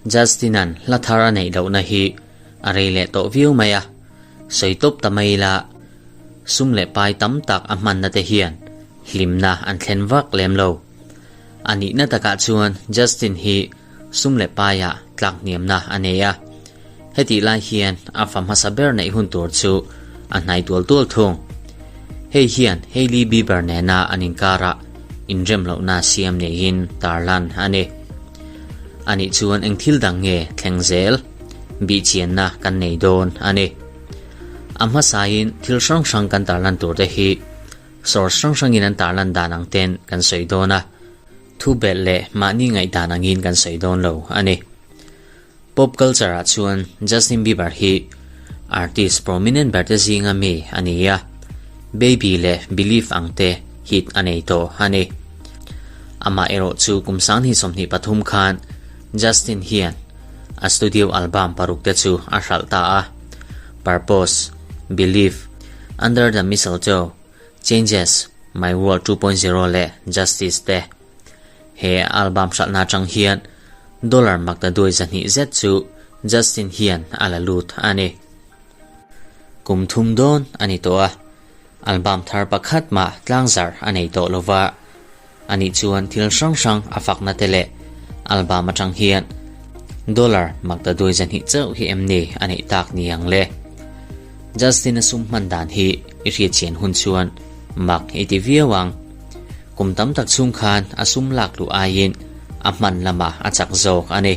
Justin-a'n hla thar a neih lohna hi a rei leh tawh viau mai a, sawi tawp ta mai ila, sum leh pai tam tak a hmanna te hian hlimna an thlen vak lem lo. A nihna takah chuan Justin hi sum leh paiah tlak hniamna a nei a, hetih lai hian a fa hmasa ber neih hun tur chu a hnai tual tual thung. Hei hian Hailey Bieber nena an inkarah inrem lohna siam neihin tarlan a ni. Anih chuan eng thil dang nge thleng zel? Bihchianna kan nei dawn a ni. A hmasain thil hrang hrang kan tarlan turte hi source hrang hrangin an tarlan dan ang ten kan sawi dawn a. Thu belh leh mahni ngaihdan angin kan sawi dawn lo a ni. Pop culture ah chuan Justin Bieber hi artist prominent ber te zinga mi a ni a, Baby leh Believe ang te hit a nei tawh a ni. Amah erawh chu kum 2023 khan Justin hian a studio album paruk te chu a hralh ta a, Purpose, Believe, Under the Mistletoe, Changes, My World 2.0 leh Justice te. He album hralhna atang hian dollar makta duai zahnih zet chu Justin hian a la lut a ni. Kum thum dawn a ni tawh a, album thar pakhat mah tlangzar a nei tawh lova, ani chuan thil hrang hrang a fakna te leh album atang hian dollar makta duai zahnih chauh hi em ni a neih tak ni ang le? Justin-a sum hman dan hi i hriatchian hun chuan mak i ti viau ang. Kum tam tak chhung khan a sum lak luh aiin a hman lamah a chak zawk a ni.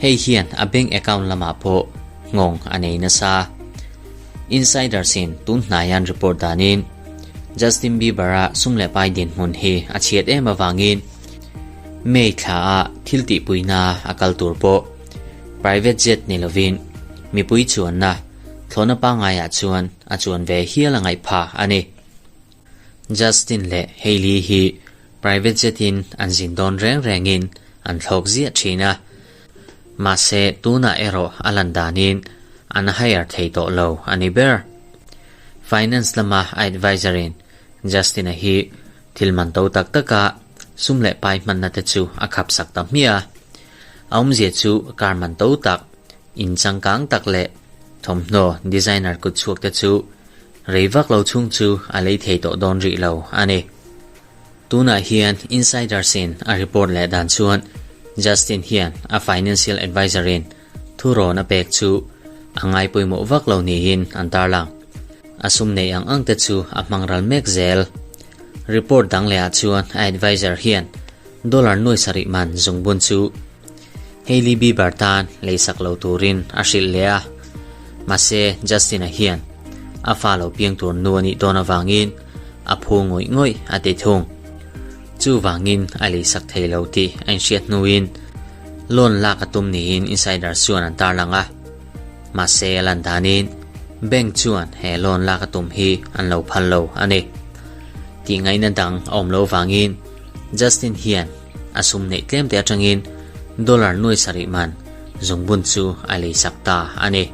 Hei hian a bank account lamah pawh nghawng a nei nasa. Insiders-in tun hnaian report danin Justin Bieber-a sum leh pai dinhmun hi a chhiat em avangin May thlaah thil tihpuina a kal tur pawh private jet ni lovin mipui chuanna thlawhna pangaiah chuan a chuan ve hial a ngaih phah a ni. Justin leh Hailey hi private jet-in an zin dawn reng rengin an thlawk ziah thin a, mahse tunah erawh a lan danin an hire thei tawh lo a ni ber. Finance lama a advisor-in Justin-a hi thil man to tak taka sum leh pai hmanna te chu a khap sak ta hmiah a. A awmzia chu car man to tak, in changkang tak leh thawmhnaw designer kut chhuak te chu rei vak lo chhung chu a lei thei tawh dawn rih lo a ni. Tunah hian Insiders in a report leh dan chuan Justin hian a financial advisor in thurawn a pek chu a ngai pawimawh vak lo niin an tarlang. A sum neih ang ang te chu a hmang ral mek zel. Report dang leh ah chuan a advisor hian dollar nuai sarih man zungbun chu Hailey Bieber tan leisak lo turin a hrilh leh a. Mahse Justin-a hian a fa lo piang tur nu a nih dawn avangin a phu ngawih ngawih a ti thung. Chuvangin a leisak thei lo tih a inhriat hnuin loan lak a tum niin insiders chuan an tarlang a. Mahse a lan danin bank chuan he loan lak a tum hi an lo phal lo a ni. Tihngaihna dang a awm lo vangin Justin hian a sum neih tlem te atangin dollar nuai sarih man zungbun chu a leisak ta a ni.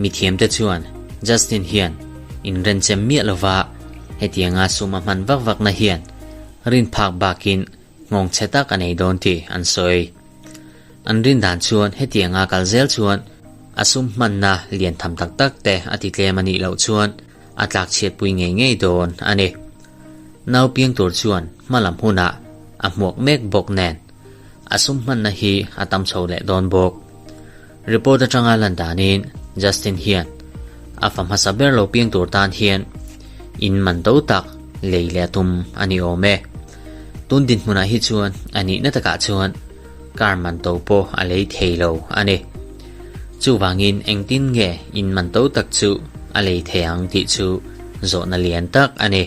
Mithiamte chuan Justin hian inrenchem miah lova hetianga sum a hman vak vakna hian rin phak bakin nghawng chhe tak a nei dawn tih an sawi. An rin dan chuan hetianga kal zel chuan a sum hmanna lian tham tak tak te a ti tlem a nih loh chuan a tlak chhiatpui ngei ngei dawn a ni. Nau piang tur chuan hmalam hunah a hmuak mek bawk nen a sum hmanna hi a tam chho leh dawn bawk. Report atanga lan danin Justin hian a fa hmasa ber lo piang tur tan hian in man to tak lei leh a tum a ni awm e. Tun dinhmunah hi chuan a nihna takah chuan car man to pawh a lei thei lo a ni. Chuvangin engtin nge in man to tak chu a lei thei ang tih chu zawhna lian tak a ni.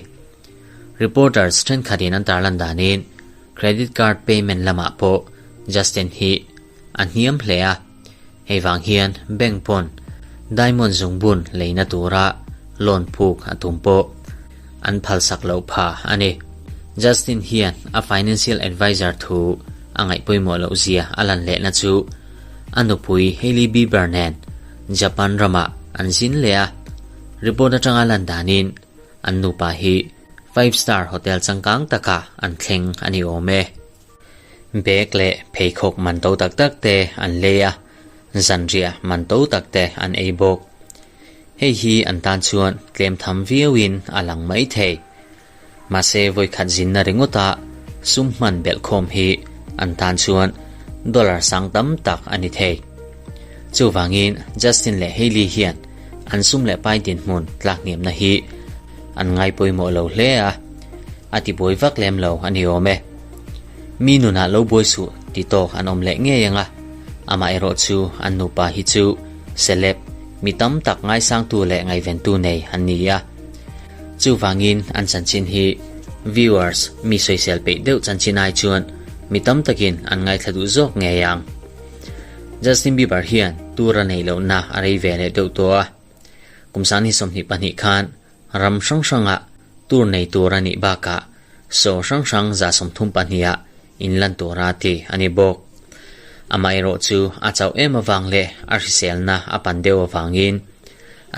Reporters thenkhatin an tarlan danin credit card payment lamah pawh Justin hi a hniam hle a, hei vang hian bank pawn diamond zungbun leina tura loan phuk a tum pawh an phalsak loh pha a ni. Justin hian a financial advisor thu a ngaih pawimawh loh zia a lan lehna chu a nupui Hailey Bieber nen Japan ramah an zin leh a, report atanga lan danin an nupa hi five star hotel changkang takah an thleng a ni awm e. Bag leh pheikhawk man to tak tak te an lei a, zanriah man to tak te an ei bawk. Hei hi an tan chuan tlem tham viauin a lang mai thei. Mahse vawikhat zinna ringawta sum hman belhkhawm hi an tan chuan dollar sang tam tak a ni thei. Chuvangin Justin leh Hailey hian an sum leh pai dinhmun tlakniamna hi an ngai pawimawh lo hle a, a ti buai vak lem lo a ni awm e. Mi nunah lo buai suh ti tawk an awm leh ngei ang a, amaherawh chu an nupa hi chu celeb mi tam tak ngaisangtu leh ngaihventu nei an ni a. Chuvangin an chanchin hi viewers mi sawisel peih deuh chanchin ai chuan mi tam takin an ngaithla duh zawk ngei ang. Justin Bieber hian tur a neih lohna a rei ve leh deuh tawh a. Kum sangni 22 khan ram hrang hrangah tur nei tur a nih bakah show hrang hrang 34 ah inlan tura ti a ni bawk. Amaherawh chu a chauh em avang leh a hriselna a pan deuh avangin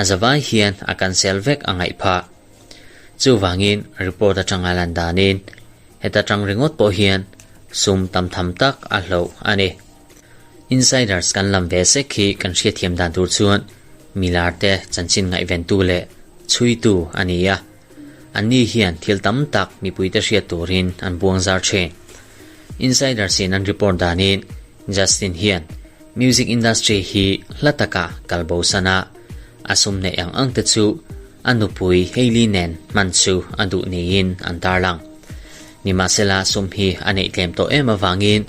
a zavai hian a cancel vek a ngaih phah. Chuvangin report atanga lan danin heta tang ringawt pawh hian sum tam tham tak a hloh a ni. Insiders kan lam ve sek hi kan hriatthiam dan tur chuan milarte chanchin ngaihventu leh chhuitu a ni a. Anni hian thil tam tak mipuite hriat turin an buang zar thin. Insiders in an report danin Justin hian music industry hi hla taka kal bo san a, a sum neih ang ang te chu a nupui Hailey nen hman chu a duh niin an tarlang. Nimahsela sum hi a neih tlem tawh em avangin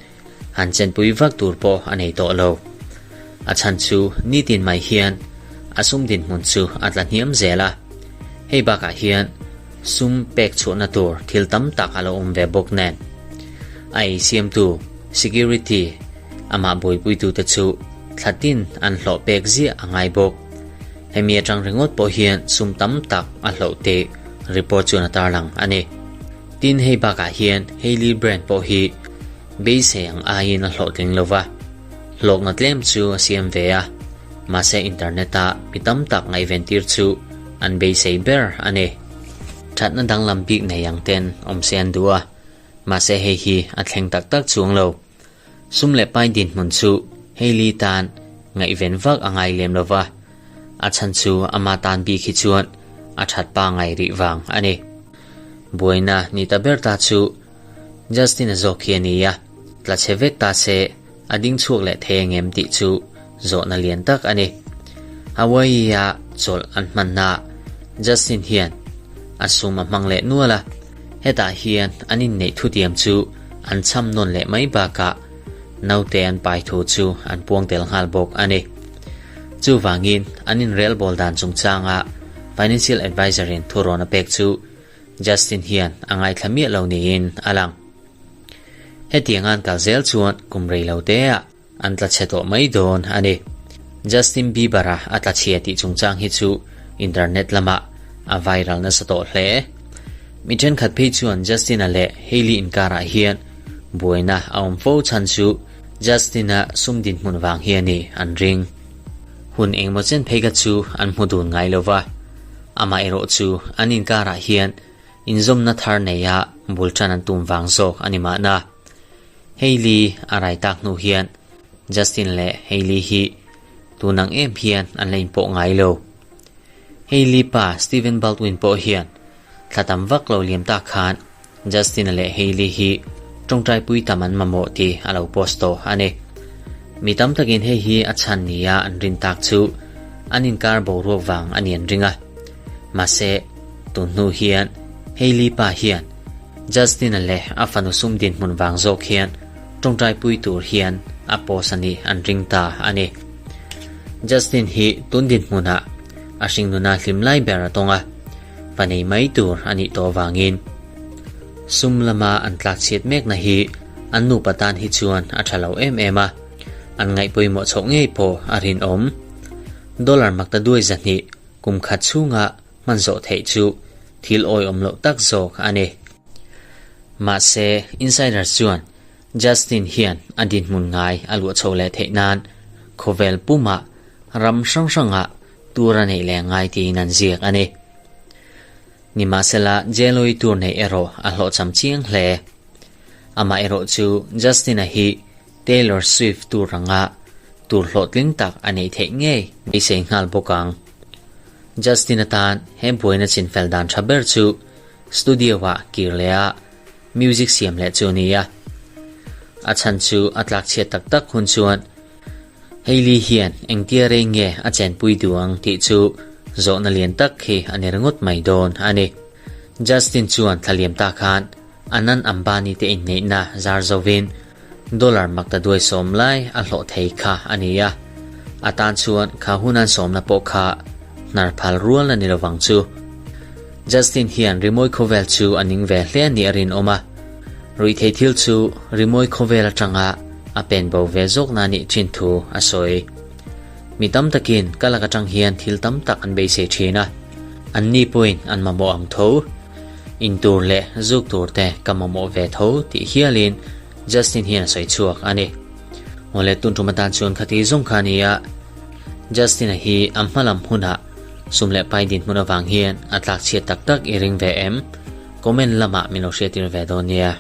han chenpui vak tur pawh a nei tawh lo. A chhan chu nitin mai hian a sum dinhmun chu a tla hniam zel a. Hei bakah hian sum pek chhuahna tur thil tam tak a lo awm ve bawk nen. A ei siamtu, security, amah buaipuitute chu thla tin an hlawh pek ziah a ngai bawk. Hemi atang ringawt pawh hian sum tam tak a hloh tih report chuan a tarlang a ni. Tin hei bakah hian Hailey brand pawh hi beisei ang aiin a hlawhtling lo va, hlawkna tlem chu a siam ve a, mahse internet-a mi tam tak ngaihven tir chu an beisei ber a ni. Thatna danglam bik nei ang ten awm se an duh a, mahse hei hi a thleng tak tak chuang lo. Sum leh pai dinhmun chu Hailey tan ngaihven vak a ngai lem lo va, a chhan chu ama tan bik hi chuan a that pangai rih vang a ni. Buaina ni ta ber ta chu Justin-a zawk hi a ni a, tla chhe vek ta se a ding chhuak leh thei ang em tih chu zawhna lian tak a ni. Hawaii-a chawlh an hmannaah Justin hian a sum a hmang leh nual a, hetah hian an inneih thutiam chu an cham nawn leh mai bakah naute an pai thu chu an puang tel nghal bawk a ni. Chuvangin an inrelbawl dan chungchanga financial advisor-in thurawn a pek chu Justin hian a ngaithla miah lo niin a lang. Hetiang an kal zel chuan kum rei lo teah an tla chhe tawh mai dawn a ni. Justin Bieber-a a tla chhia tih chungchang hi chu internet lamah a viral nasa tawh hle. Mi thenkhat phei chuan Justin-a leh Hailey inkarah hian buaina a awm fo chhan chu Justin-a sum dinhmun vang hi a ni an ring. Hun engmaw chen phei kha chu an hmu dun ngai lo va, amaherawh chu an inkarah hian inzawmna thar neia bul tan an tum vang zawk a ni mahna. Hailey a rai tak hnu hian Justin leh Hailey hi tun ang em hian an la inpawh ngai lo. Hailey pa Stephen Baldwin pawh hian thla tam vak lo liam tak khan Justin-a leh Hailey hi tawngtaipui tam an mamawh tih a lo post tawh a ni. Mi tam takin hei hi a chhan nia an rin tak chu an inkar boruak vang a ni an ring a. Mahse, tun hnu hian Hailey pa hian Justin-a leh a fanu sum dinhmun vang zawk hian tawngtaipui tur hian a post a nih an ring ta a ni. Justin hi tun dinhmunah a hringnuna hlim lai ber a tawng a, va nei mai tur a nih tawh avangin sum lama an tlakchhiat mekna hi an nupa tan hi chuan a tha lo em em a, an ngaih pawimawh chhoh ngei pawh a rinawm. Dollar makta duai 200 kum khat chhunga hman zawh theih chu thil awihawm loh tak zawk a ni. Mahse, insiders chuan Justin hian a dinhmun ngai a luah chho leh theih nan khawvel pumah ram hrang hrangah tur a neih leh ngai tiin an ziak a ni. Nimahsela, Jeloi tur neih erawh a hlawhchham chiang hle. Amaherawhchu Justin-a hi Taylor Swift tur anga tur hlawhtling tak a neih theih ngei beisei nghal bawk ang. Justin atan he buaina chinfel dan tha ber chu studio-ah kir leh a music siam leh chu a ni a. A chhan chu a tlakchhiat tak tak hun chuan Hailey hian engtia rei nge a chenpui duh ang tih chu zawhna lian tak hi a ni ringawt mai dawn a ni. Justin chuan thla liam ta khan Anand Ambani te inneihna zar zovin dollar maktaduai sawm lai a hlawh thei kha a ni a, a tan chuan kha hun an sawmna pawh kha hnar phal rual a ni lovang chu. Justin hian rimawi khawvel chu a ning ve hle a nih a rinawm a, ruihtheih thil chu rimawi khawvel atanga a pen bo ve zawkna a nih thin thu a sawi. Mi tam takin ka lak atang hian thil tam tak an beisei thin a, anni pawhin an mamawh ang tho. In tur leh zuk tur te ka mamawh ve tho tih hialin Justin hian a sawi chhuak a ni. Awle tun tum atan chuan khati zawng kha a ni a, Justin-a hi a hma lam hunah sum leh pai dinhmun avang hian a tlak chhiat tak tak i ring ve em? Comment lamah min lo hriattir ve dawn nia.